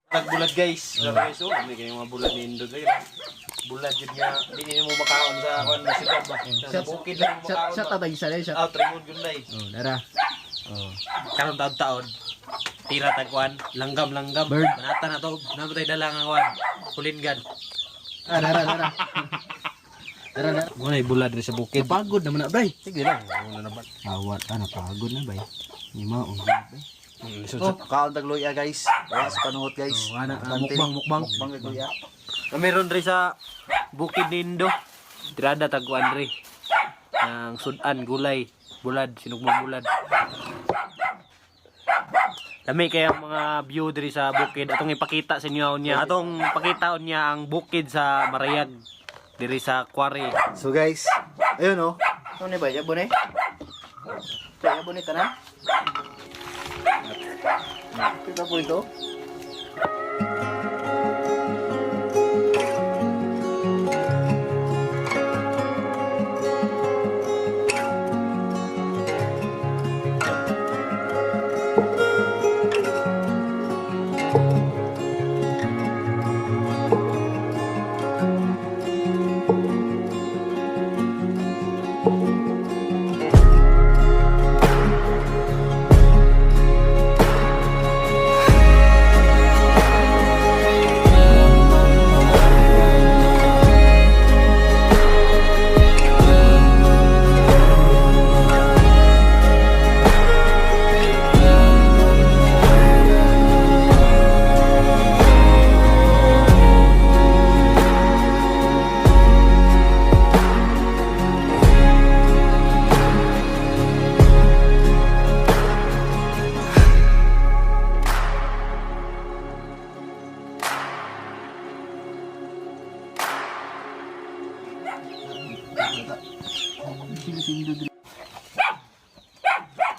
Nagbulad, guys. Oh. Guys, oh, may kayong mga bulad ni Indo guys. Bulad yun nga. Di niyo mo makaon sa kuan na sigab ba. Sa bukid lang mo makaon. Sa tatay isa dai siya. Ah, Trimon Gunday. Oh, dara. Oh. Karon taon taon. Tira tagwan, langgam langgam. Bird. Manata na to. Namatay dala nga kuan. Kulingan. Ah, dara dara. Dara dara. Muna bulad rin sa bukid. Napagod naman na, bay. Sige lang. Muna na ba? Awat ah, napagod na, bay. Ni mao bay. So, Oh, kaon tag luya, guys. Wala sa panuhot, guys. Oh, ana, ah, mukbang mukbang. Mukbang kag luya. Meron rin sa Bukid Nindo. Tirada tagwan rin. Ang sudan, gulay, bulad, sinugmang bulad. Lami kay ang mga view diri sa bukid. Atong ipakita sa inyo niya. Atong pakita niya ang bukid sa Marayag diri sa quarry. So guys, ayun oh. Ano ni ba? Yabo ni? Yabo ni tanan? Kita po ito.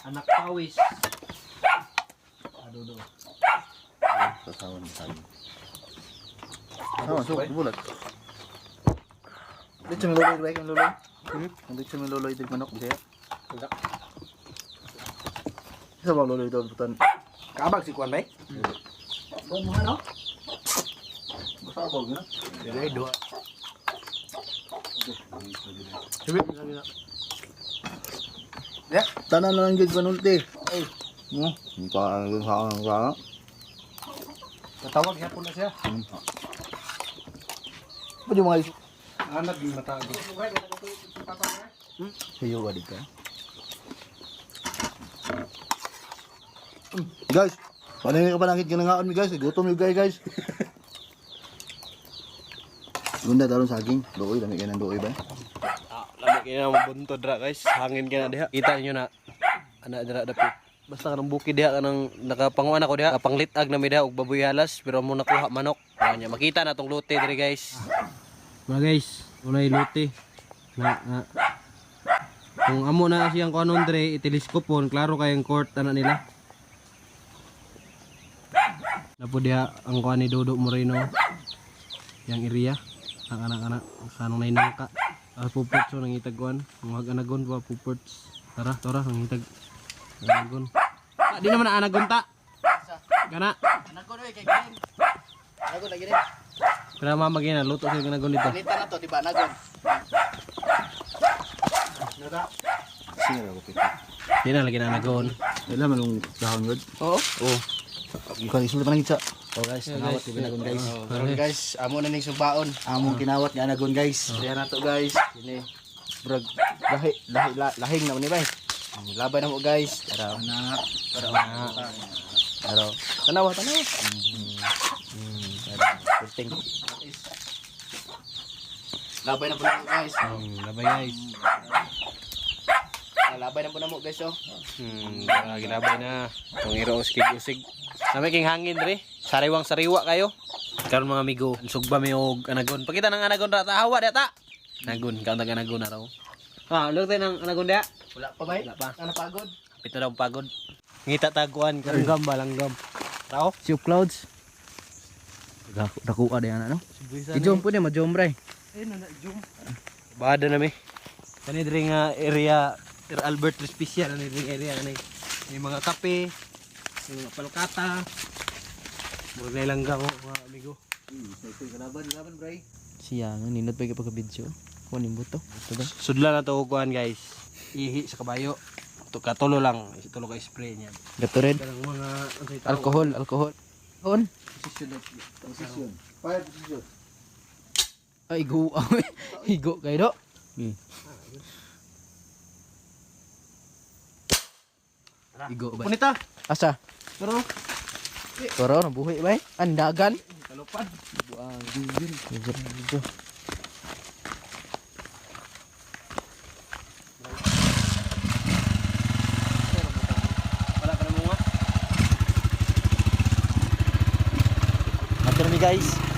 Anak pawis. Sasawan tayo. Oh, so bulat. Dito may luloy ba yung luloy? Hmm? Dito may luloy dito manok bisaya. Isa ba luloy doon butan? Kabag si Kwan, bay? Bon mo ano? Basta ba na? Dire dua. Tanan na lang gid panulti. Ay. No, pa ang sa ang sa. Tatawag siya po na siya. Pwede mga is. Anak di matago. Sayo ka dito. Guys, paano ka panangit ginangaan mi, guys? Gutom yung guys, guys. Gunda taron saging. Doy, dami kayo ng doy ba? Ah, lami kay na buntod ra, guys. Hangin kay na diha. Kita niyo na ana dira dapit. Basta kanang bukid diha kanang nakapanguan ako diha, panglitag na mi diha og baboy halas pero mo nakuha manok. Kanya makita na tong lute diri, guys. Mga guys, unay lute. Na, na. Kung amo na siyang kuanon dre, iteleskopon, klaro kayong court ana nila. Napo diha ang kuan ni Dodo Moreno. Yang area ang anak-anak kanong nainangka. Ah, puports so nangitag kuan. Mga anagon pa puports. Tara, tara nangitag anagon. Ah, di naman na anagon ta. Gana. Anagon oy kay Glenn. Anagon lagi rin. Pero mama gina luto sa anagon dito. Nita na to, di ba anagon? Sino ra ko pita? Di na lagi na anagon. Wala man yung dahon god. Oo. Oh. Bukan isul pa nangit sa. Oh guys, Yeah, kinawat guys. yung anagon, guys. Karon guys, amo na ning subaon. Among kinawat nga anagon, guys. Diyan na to, guys. Kini. Brag lahi lahi lahing na ni bay. Labay na mo, guys. Tara. Anak. Tara. Tara. Tanawa, tanawa. Tara. Kunting. Labay na po na mo, guys. Labay, guys. Labay na po na mo, guys, oh. Ginabay na. Kung iro usig usig. Nami king hangin dre. Sariwang sariwa kayo. Karon mga amigo, sugba mi og anagon. Pakita ng anagon ra ta hawa ta. Anagon, kaon tag anagon na raw. Ah, look tayo ng anagon dia. Wala pa bay? Wala pa. Ano pagod? Pito daw pagod. Ngita taguan, langgam ba langgam. Tao? Sea of clouds. Dako ka diyan ano? I-jump po niya, ma-jump ray. Bada na mi. Kani diri nga area Sir Albert Respicia na diri area ani. May mga kape, may mga palkata. Murag na ilang ko mga amigo. Laban, laban, bray. Siya nga nindot pa pagka video. Kuan ning buto. Buto ba? Sudla na to og kuan guys. Ihi sa kabayo. To katulo lang, tulo ka spray niya. Gatorade, Kanang mga unsay tawag? alcohol, alcohol. On. Position. Position. Fire position. Ay go. Higo kay do. Igo ba? Punita. Asa? Pero Toro na buhi bay. Andagan. kalupad. Buang gigil. Video. Wala ka na mga. Ato na mi guys.